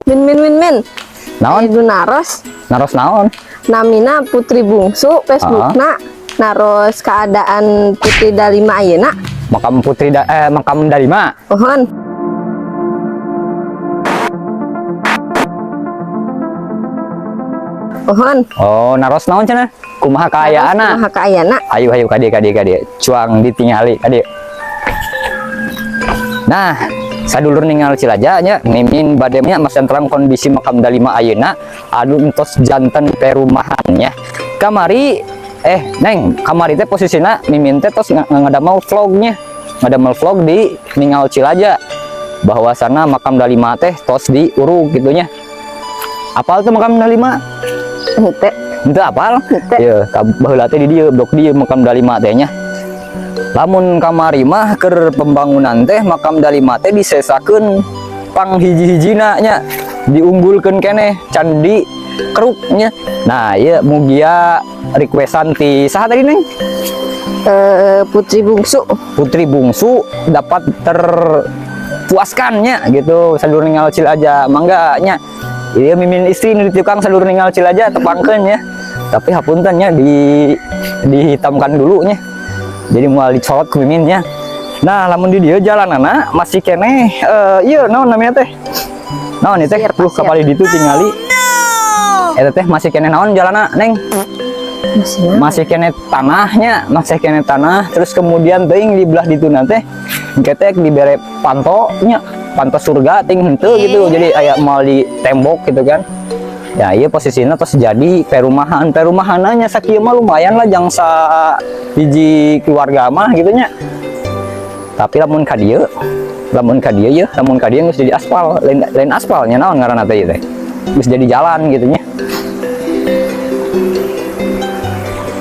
Min, min, min, min. Naon? Aya nu naros. Naros naon? Namina Putri Bungsu, Facebookna, naros keadaan Putri Dalima ayeuna. Makam Putri da, eh, makam Dalima. Mohon. Mohon. Oh, naros naon cenah? Kumaha kaayaanna? Kumaha kaayana? Ayo, ayo, kadieu, kadieu, kadieu. Cuang ditingali kadieu. Nah, sadulur ningal Cilaja nya, mimin bade nya masentram kondisi makam Dalima ayeuna anu entos janten perumahannya. Kamari eh Neng, kamari teh posisina mimin teh tos ngadamel vlognya. Ngadamel vlog di ningal Cilaja. Bahwasana makam Dalima teh tos diurug gitu nya. Apal tuh makam Dalima? Henteu. Henteu apal? Henteu. Ieu, baheula teh di dieu, blok dieu makam Dalima teh nya. Lamun kamari mah keur pembangunan teh makam Dalima teh disesakeun pang hiji-hijina nya, diunggulkeun keneh can di keruknya. Nah, ieu mugia requestan ti saha tadi, Neng? Putri Bungsu. Putri Bungsu dapat terpuaskannya gitu, sadulur ningal Cilaja mangga nya. Ieu mimin istri nu di tukang, sadulur ningal Cilaja tepangkeun nya. Tapi hapunten nya, di dihitamkan dulu nya. Jadi moal dicolot ku mimin nya. Nah, lamun di dieu jalanana masih keneh ieu naon namanya teh? Naon ieu teh? Pasir, Tuh pasir. Kapali ditu tingali. Eta teh masih keneh naon jalanna, Neng? Masih naon? Masih keneh tanahnya, masih keneh tanah. Terus kemudian teuing di belah dituna teh engke teh dibere panto nya, panto surga ting henteu gitu. Jadi aya moal di tembok gitu kan. Ya, iya posisinya tos jadi perumahan. Perumahannya sakieu mah lumayan lah jangsa hiji keluarga mah gitu nya. Tapi lamun ka dieu, lamun ka dieu ya, lamun ka dieu geus jadi aspal, lain lain aspalnya, naon ngaranna teh ieu teh? Geus jadi jalan gitu nya.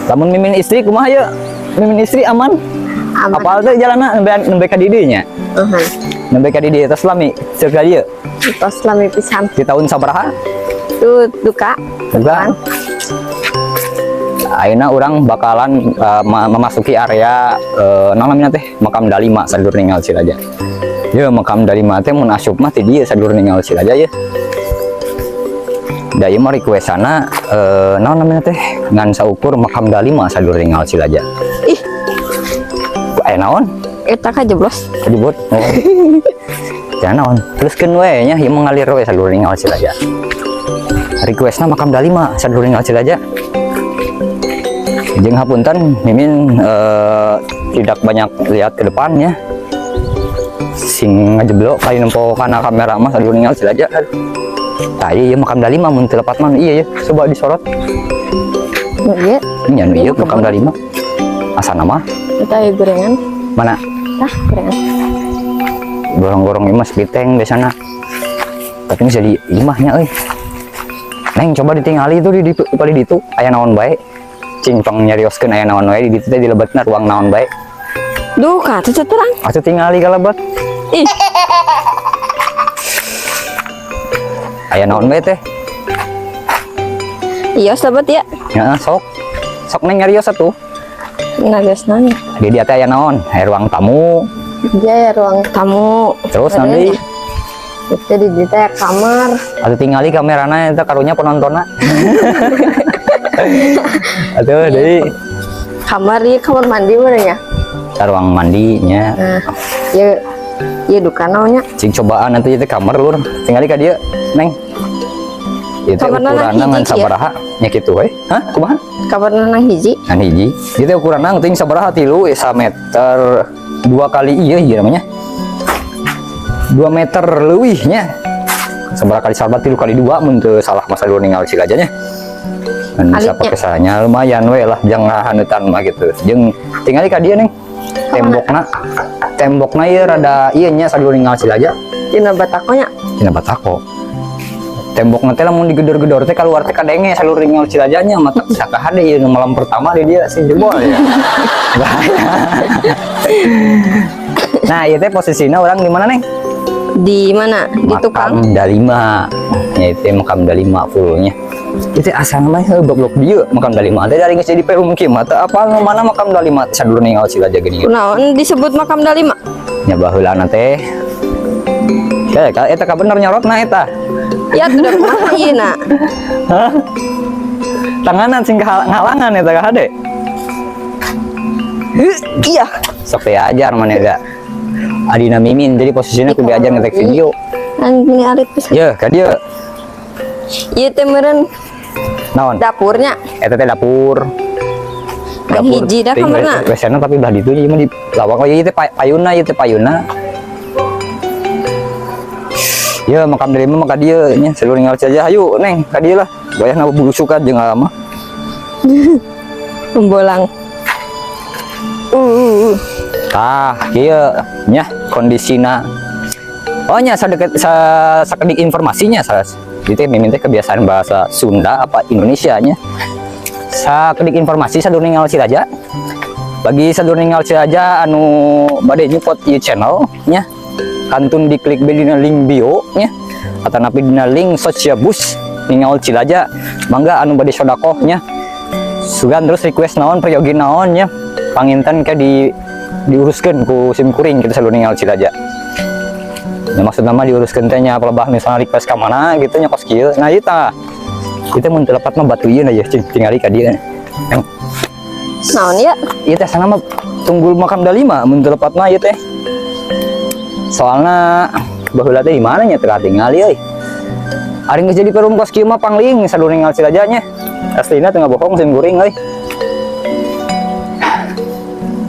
Lamun mimin istri kumaha ya? Mimin istri aman? Aman. Apal teh jalanna nembe nembe ka di dieu nya? Uhun. Nembe ka di dieu tos lami ceuk ka dieu? Tos lami pisan. Di tahun sabaraha? Tuh duka. Duka. Ayeuna urang bakalan memasuki area naon namanya teh, makam Dalima, sadulur ningal Cilaja. Ya, makam Dalima teh mun asup mah ti dieu, sadulur ningal Cilaja ya. Da ieu mah requestana naon namanya teh, ngan saukur makam Dalima, sadulur ningal Cilaja. Ih, Aya naon? Eta kajeblos. Kajebot. Oh. Ya naon? Teruskeun we nya, ieu mengalir we, sadulur ningal Cilaja. Requestna makam Dalima, sadulur ningal Cilaja. Jeung hapunten mimin tidak banyak lihat ke depannya. Sing ngajeblok kali nempo kana kamera mah, sadulur ningal Cilaja. Tah, iya makam Dalima mun teu lepat mah iya ya, coba disorot. Iya. Nya nu ieu makam Dalima. Asana mah. Eta ya gorengan. Mana? Tah, gorengan. Gorong-gorong ieu mah sepiteng biasana. Tapi ini jadi imahnya euy. Neng, coba ditingali itu di paling ditu aya naon bae. Cing tong nyarioskeun aya naon wae di ditu teh, di lebetna ruang naon bae. Duh, kata terang. Atuh tingali ka lebet. Ih, Aya naon bae teh? Iya lebet ya. Ya, sok. Sok, Neng, nyarios atuh. Narios naon? Di dia teh aya naon? Aya ruang tamu. Dia ya ruang tamu. Terus nanti Itu di dieu teh kamar. Atuh tingali kamerana eta, karunya penontonna. Atuh deui. Kamar ieu kamar mandi mana ya? Ruang mandinya. Nah, ieu ieu duka naonnya? Cing cobaan nanti itu kamar, lur. Tingali ka dieu, Neng. Itu Kamarna ukuranna hiji ngan kieu. Sabaraha nya kitu we. Hah? Kumaha? Kamarna nang hiji. Ngan hiji. Itu ukuranna teuing sabaraha, 3 meter dua kali, iya iya namanya. 2 meter leuwihnya. Sabaraha kali sahabat, 3 kali 2 mun teu salah masa dulu ningal Cilaja nya. Kan bisa Alitnya. Pakai salahnya lumayan we lah jang ngahaneutan mah gitu. Jeung tingali ka dieu, Neng. Tembokna tembokna ieu rada ieu nya, sadulur ningal Cilaja. Tina batakonya. Tina batako. Tembok teh lamun digedor-gedor teh keluar teh kadenge, sadulur ningal Cilaja nya. Mata sakahade ieu nu malam pertama di dia sing jebol ya. Bahaya. Nah, ieu teh posisinya urang di mana, Neng? Di mana? Di tukang. Makam Dalima. Ya, itu makam Dalima fullnya. Itu asal mah heuh blok dieu makam Dalima teh dari geus jadi pemukim atau apa mana makam Dalima, sadulur ningal Cilaja geuning. Kunaon disebut makam Dalima? Nya, baheulana teh Kayak eta ka bener nyorotna eta. Ya tuh kumaha ieu na. Hah? Tanganan sing ngalangan eta ka hade. Iya. Sok diajar mana ga. Adina Mimin, jadi posisinya aku diajar ngetek video. An ini alit pisan. Ya, ka dieu. Ieu teh meureun Naon? Dapurnya. Eta teh dapur. Kan hiji dah Teuing kamarna. WC-na tapi belah ditu ieu mah di lawang. Oh, ieu teh payuna, ieu teh payuna. Ya, makam dari mah ka dieu nya, seluruh ningal saja. Hayu, Neng, ka dieu lah. Wayahna bulusukan jeung mah. Membolang. Tah, kieu nya kondisina. Oh nya, sadeket sakedik informasinya salah. Itu mimin teh kebiasaan bahasa Sunda apa Indonesia nya. Sakedik informasi sadurunge ningal Cilaja. Bagi sadurunge ningal Cilaja anu bade nyupport ieu channel nya, kantun diklik be dina link bio nya atanapi dina link Sociabus ningal Cilaja. Mangga anu bade sodakoh nya. Sugan terus request naon, peryogi naon nya, panginten ke diuruskeun ku sim kuring kita selalu ningal Cilaja. Ya, maksud nama diuruskeun teh nya pelebah misalnya request ka mana gitu nya, kos kieu. Nah, ieu tah. Kita mun teu lepat mah batu ieu na ya, cing tingali ka dieu. Yang Naon ya? Ieu teh sana mah tunggul makam dalima mun teu lepat mah ieu teh. Soalna baheula teh di mana nya, teu katingali euy. Ari geus jadi perum kos kieu mah pangling sadurunge ningal Cilaja nya. Aslina teu ngabohong sim kuring euy.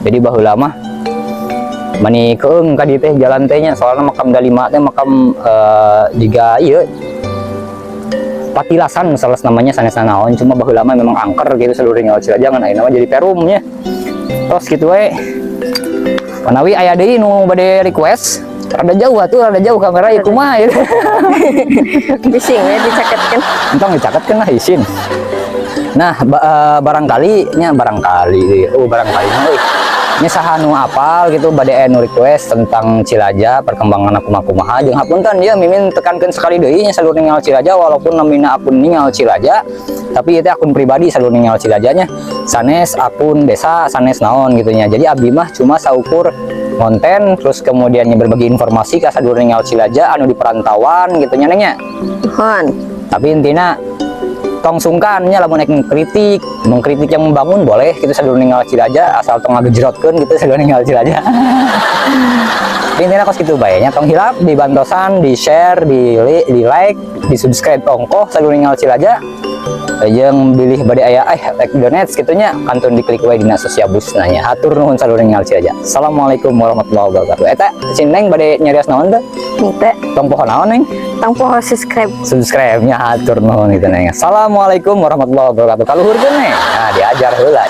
Jadi baheula mah mani keung ka dieu teh jalan teh nya, soalna makam dalima teh makam jiga ieu patilasan salah namanya, sanes naon, cuma baheula mah memang angker gitu seluruh ningal Cilaja, ngan ayeuna mah jadi perum nya. Terus gitu we. Manawi aya deui nu bade request, rada jauh atuh, rada jauh kamera ieu, kumaha ieu? Bising we dicaketkeun. Entong dicaketkeun lah, isin. Nah, barangkali nya, barangkali, oh barangkali euy. Nya saha nu apal gitu bade aya nu request tentang Cilaja perkembangan kumaha-kumaha, jeung hapunten ya Mimin tekankeun sekali deui nya, salur ningal Cilaja walaupun namina akun ningal Cilaja, tapi itu akun pribadi salur ningal Cilajanya, sanes akun desa, sanes naon gitu nya. Jadi abdi mah cuma saukur konten, terus kemudiannya berbagi informasi ke sadulur ningal Cilaja anu di perantauan gitu nya, Neng, nya. Nuhun. Tapi intinya tong sungkan nya lamun nek mengkritik, mengkritik yang membangun boleh gitu sadulur ningal Cilaja, asal tong ngagejrotkeun gitu sadulur ningal Cilaja. Intinya kos gitu bae nya, tong hilap di bantosan, di share, di like, di subscribe ongkoh sadulur ningal Cilaja. Jeung bilih bade aya like donate kitu nya, kantun diklik we dina Sociabus nanya. Hatur nuhun sadulur ningal Cilaja. Assalamualaikum warahmatullahi wabarakatuh. Eta si Neng bade nyarios naon teh? Henteu. Tong poho naon, Neng? Tong poho subscribe. Subscribe nya, hatur nuhun gitu, Neng. Assalamualaikum warahmatullahi wabarakatuh. Kaluhurkeun, Neng. Nah, diajar heula.